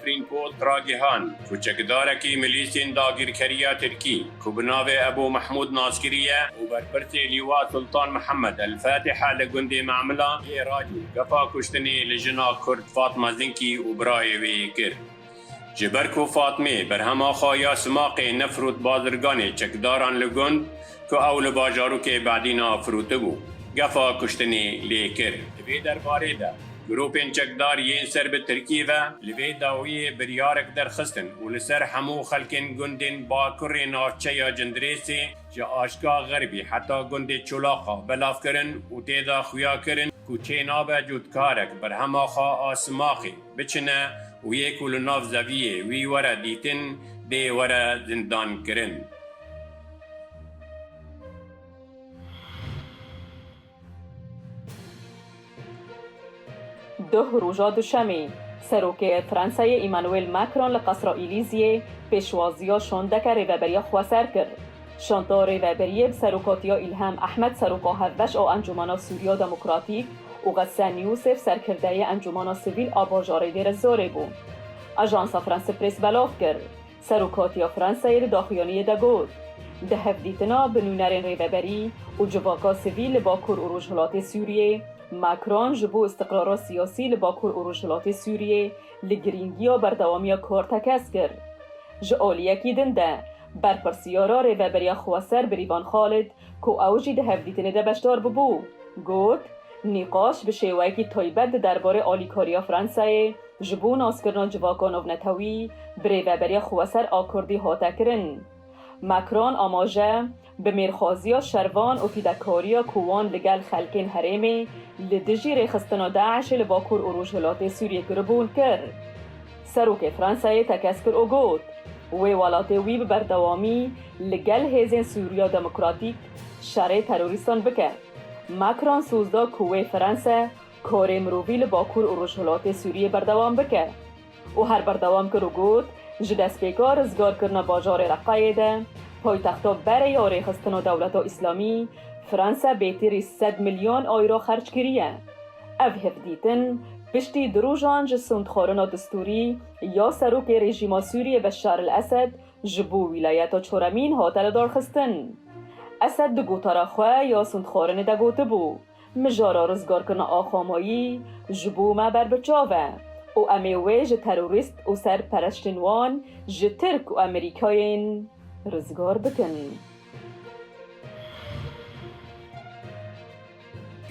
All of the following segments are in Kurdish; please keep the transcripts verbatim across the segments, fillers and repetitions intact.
Green Post ragihand ku çekdarekî milîsên dagîrkeriya Tirkî ku bi navê Ebû Mehmûd naskirî ye û berpirsê Lîwa Sultan Mihemed El Fatiha li gundê Memila yê Racû gefa kuştinê li jina Kurd Fatma Zinkî û birayê wê kir. Ji ber ku Fatmê berhema xwe ya simaqê nefrût bazirganê çekdaran li gund ku ew li bajarokê Bedîna firûtibû, gefa kuştinê lê kir. Di vê derbarê de grûpên çekdar yên ser bi Tirkî ve li vê dawiyê biryarek derxistin û li ser hemû xelkên gundên bakurê navçeya Cindirêsê ji Aşka Xerbî heta gundê Çolaqa belav kirin û tê de xuya kirin ku çênabe cotkarek berhema xwe a simaqê biçine û yê ku li nav zeviyê wî were dîtin dê were zindankirin. Duh roja duşemê, Serokê Fransayê Emmanuel Macron li Qesra Elîzeyê pêşwaziya şandeke rêveberiya xweser kir. Şanda rêveberiyê bi serokatiya Îlham Ehmed, seroka hevbeş a Encûmena Sûriya Demokratîk û Xesen Yûsif, serkirdeyê Encûmena Sivîl a bajarê Dêrezorê bû. Ajansa France Press belav kir. Serokatiya Fransayê di daxuyaniyê de got, di hevdîtina bi nûnerên rêveberî û civaka sivîl li Bakur û Rojhilatê Sûriyê, Macron ji bo îstiqrara siyasî li Bakur û Rojhilatê Sûriyê li girîngiya berdewamiya kar tekez kir. Ji aliyekî din de, berpirsiyara Rêveberiya Xweser Birîvan Xalid, ku ew jî di hevdîtinê de beşdar bibû, got, nîqaş bi şêweyekî taybet di derbarê alîkariya Fransayê ji bo naskirina civaka navnetewî bi Rêveberiya Xweser a Kurdî hate kirin. Macron amaje bi mêrxaziya şervan û fîdekariya ku wan li gel xelkên herêmê li dijî rêxistina DAIŞê li Bakur û Rojhilatê Sûriyê kiribûn kir. Serokê Fransayê tekez kir û got, wê welatê wî bi berdewamî li gel hêzên Sûriya Demokratîk şerê terorîstan bike. Macron soz da ku wê Franse karê mirovî li Bakur û Rojhilatê Sûriyê berdewam bike. Û her berdewam kir û got, ji destpêka rizgarkirina bajarê Reqayê de, paytexta berê ya rêxistina Dewleta Îslamî, Fransa bêtirî sed milyon ayro xerc kiriye. Ev hevdîtin piştî du rojan ji sondxwarina distûrî ya serokê rejîma Sûriyê Beşar el Esed ji bo wîlayeta çoremîn hate lidarxistin. Esed di gotara xwe ya sondxwarinê de gotibû, mijara rizgarkirina axa mayî ji bo me berbiçav e û em ê wê ji terorîst û serperestên wan ji Tirk û Amerîkayên rizgar bikin.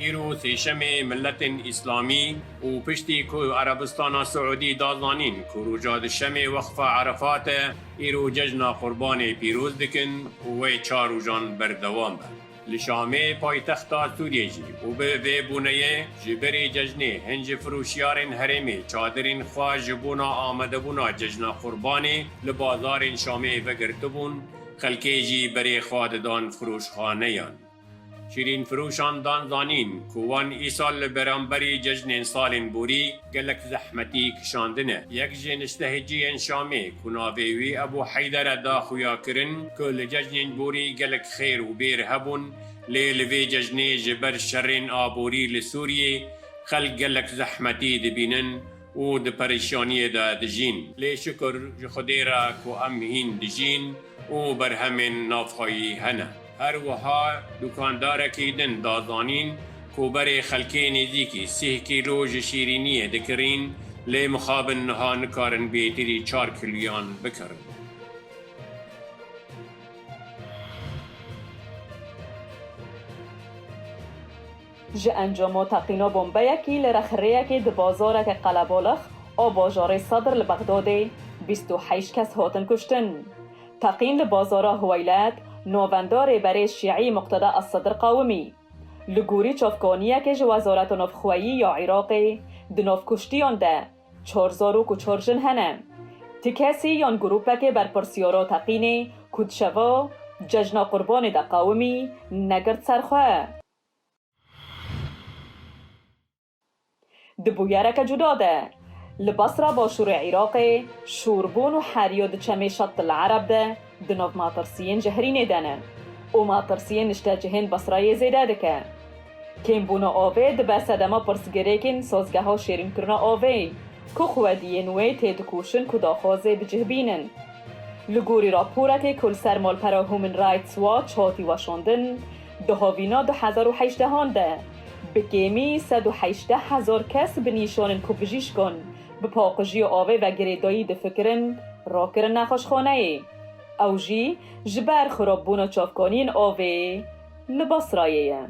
Îro sêşemê miletên Îslamî û piştî ku Erebistana Siûdî da zanîn ku roja duşemê Weqfa Erefat e, îro cejna Qurbanê pîroz dikin û wê çar rojan berdewam be. Li Şamê paytexta Sûriyê jî û bi vê bûneyê ji berî cejnê hin ji firoşiyarên herêmê çadirên xwe ji bona amadebûna cejna Qurbanê li bazarên Şamê vegirtibûn, xelkê jî berê xwe didan firoşxaneyan. Şîrînfiroşan dan zanîn ku wan îsal li beramberî cejnên salên borî gelek zehmetî kişandine. Yek ji niştehiciyên Şamê ku navê wî Ebû Heyder e da xuya kirin ku li cejnên borî gelek xêr û bêr hebûn, lê li vê cejnê ji ber şerên aborî li Sûriyê xelk gelek zehmetî dibînin û di perîşaniyê de dijîn. Lê şikir ji Xwedê re ku em hîn dijîn û berhemên navxweyî hene. Her wiha dukandarekî din da zanîn ku berê xelkê nêzîkî sîh kîlo ji şîrîniyê dikirîn, lê mixabin niha nikarin bêtirî çar kîloyan bikirin. Ji encama teqîna bombeyekî li rexirêyekê di bazareke qelebalix a bajarê Sedr li Bexdadê bîst û heşt kes hatin kuştin. Teqîn li bazara Huweylet, navenda rêberê şîî Muqteda Es-Sedr qawimî. Li gorî çavkaniyekê ji Wezareta Navxweyî ya Iraqê, di nav kuştiyan de çar zarok û çar jin hene. Ti kesî yan grûpekê berpirsiyara teqînê ku di şeva Cejna Qurbanê de qawimî, negirt ser xwe. Di bûyereke cuda de, li Basra başûrê Iraqê şûrbûn û heriya di çemê Şat el Ereb de di nav metirsiyên jehrînê de ne û metirsiyên niştecihên Basrayê zêde dike. Kêmbûna avê dibe sedema pirsgirêkên sazgeha şêrînkirina avê ku xwediyên wê têdikoşin ku daxwazê bi cih bînin. Li gorî raporekê ku li ser malpera Human Rights Watch hatî weşandin, di havîna du hezar û heşdehan de bi kêmî sed û heştê hezar kes bi nîşanên ku bijîşkan bi paqijiya avê ve girêdayî difikirin, rakirin nexweşxaneyê. Ew jî ji ber xirabûna çavkaniyên avê li Basrayê ye.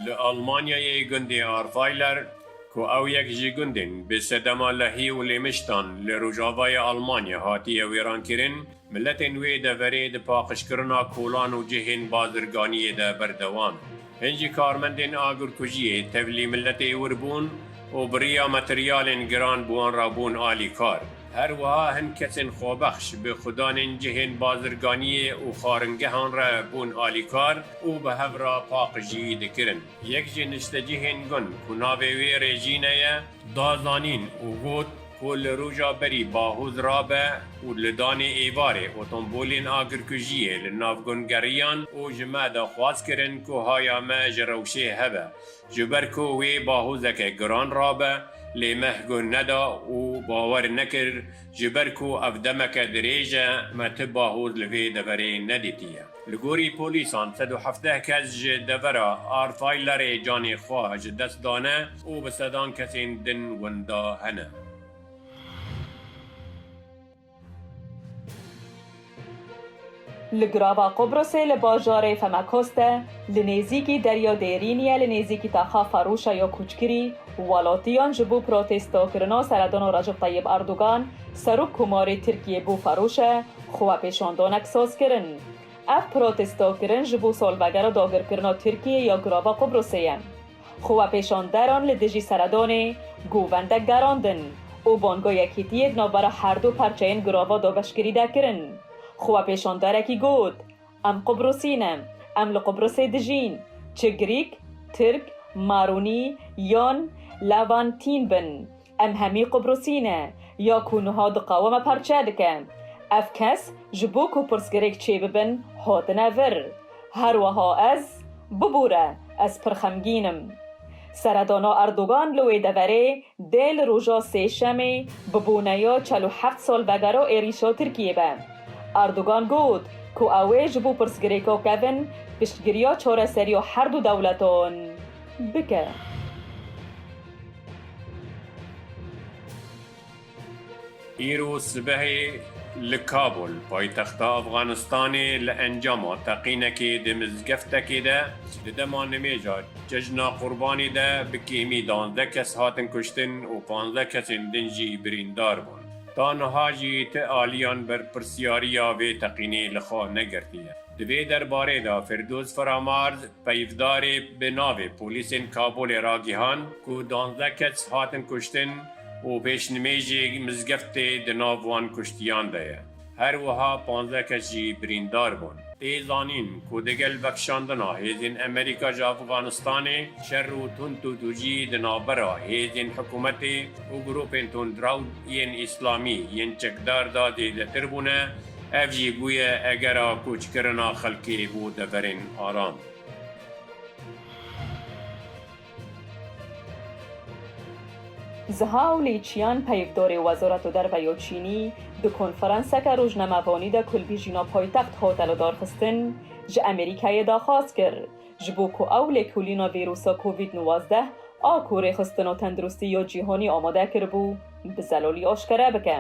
Li Almanyayê gundê Ahrweiler, ku ew yek ji gundên bi sedema lehî û lêmiştan li rojavayê Almanya hatiye wêrankirin, miletên wê deverê di paqijkirina kolan û cihên bazirganiyê de berdewam in. Hin jî karmendên agirkujiyê tevlî miletê wir bûn û bi riya materyalên giran bi wan re bûn alîkar. Her wiha hin kesên xwebexş bi xudanên cihên bazirganiyê û xwaringehan re bûn alîkar û bi hev re paqijî dikirin. Yek ji niştecihên gund ku navê wê Rejîne ye, da zanîn û got ku li roja berî Bahûz rabe û li danê êvarê otombolên agirkujiyê li nav gund geriyan û ji me daxwaz kirin ku haya me ji rewşê hebe. Ji ber ku wê bahûzeke giran rabe, lê me guh neda û bawer nekir, ji ber ku ev demeke dirêj e, me ti bahûz li vê deverê nedîtiye. Li gorî polîsan, sed û hefteh kes ji devera Ahrweilerê canê xwe ji dest dane û bi sedan kesên din winda hene. Li girava Qubrusê li bajarê Famagusta, li nêzîkî Derya Dêrînî ye, li nêzîkî taxa Farûşa ya koçkirî, welatiyan ji bo protestokirina seredana Recep Tayyip Erdogan, serokkomarê Tirkiyê bo Farûşe, xwepêşandanek saz kirin. Ev protestokirin ji bo salvegera dagirkirina Tirkiyê ya girava Qubrusê ye. Xwepêşanderan li dijî seredanê govendek gerandin û banga yekîtiyê di navbera herdu perçeyên girava dabeşkirî de kirin. Xwepêşanderekî got, Em Qubrusî ne, em li Qubrusê dijîn, çi Grîk, Tirk, Marûnî yan Levantîn bin. Em hemî Qubrusî ne, ya ku niha diqawe me perçe dike. Ev kes ji bo ku pirsgirêk çêbibin, hatine vir. Her wiha ez, bibûre, ez pir xemgîn im. Seredana Erdogan li wê deverê dê li roja Sêşemê bi boneya çel û heft salvegera êrîşa Tirkiyê be. Erdogan got ku ew ê ji bo pirsgirêka kevin piştgiriya çareseriya herdu dewletan bike. Îro sibehê li Kabul, paytexta Afganistanê, li encama teqînekê di mizgeftekê de, di dema nimêja Cejna Qurbanê de bi kêmî duwazdeh kes hatin kuştin û pazdeh kesên din jî birîndar bûn. Ta niha jî ti aliyan berpirsyariya vê teqînê li xwe negirtiye. Di vê derbarê de Firdûs Firamarz, peyvdarê bi navê polîsên Kabûlê ragihand ku duwazdeh kes hatin kuştin û pêşnimêjê mizgeftê di nav wan kuştiyan de ye. Her wiha pazdeh kes jî birîndar bûn. Tê zanîn ku digel vekişandina hêzên Amerîka ji Afganistanê, şer û tundtûtûcî di navbera hêzên hikûmetê û grûpên tundrew yên îslamî yên çekdar de zêdetir bûne, ev jî bûye egera koçkirina xelkê bo deverên aram. Ziha Li Qian, peyvdarê Wezareta Derve ya Çînî, di konferanseke rojnamevanî de ku li Bîjîna paytext hate lidarxistin, ji Amerîkayê daxwaz kir, ji bo ku ew lêkolîna vîrusa Covid newazde a ku Rêxistina Tenduristî ya Cîhanî amade kiribû, bi zelalî aşkere bike.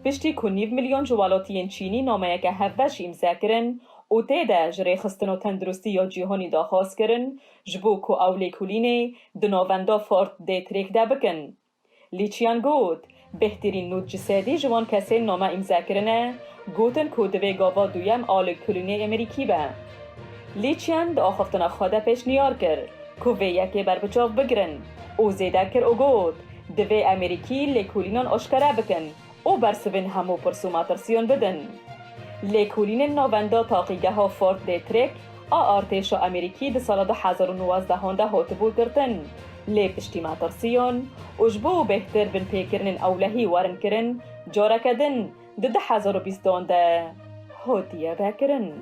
Piştî ku nîv milyon ji welatiyên Çînî nameyeke hevbeş îmze kirin û tê de ji Rêxistina Tenduristî ya Cîhanî daxwaz kirin, ji bo ku ew lêkolînê di navenda Fort Detrick de bikin. Li Qian got, bêhtirîn nod ji sedî ji wan kesên name îmze kirine, gotin ku divê gava duyem a lêkolînê Amerîkî be. Li Qian di axaftina xwe de pêşniyar kir ku vê yekê berbiçav bigirin û zêde kir û got, divê Amerîkî lêkolînan aşkere bikin û bersivên hemû pirs û metirsiyan bidin. Lêkolînên navenda taqîgeha Fort Detrick a artêşa Amerîkî di sala du hezar û newazdehan de hatibû girtin, lê piştî metirsiyan û ji bo bêhtir binpêkirinên ewlehî werin kirin, careke din di du hezar û bîstan de hatiye vekirin.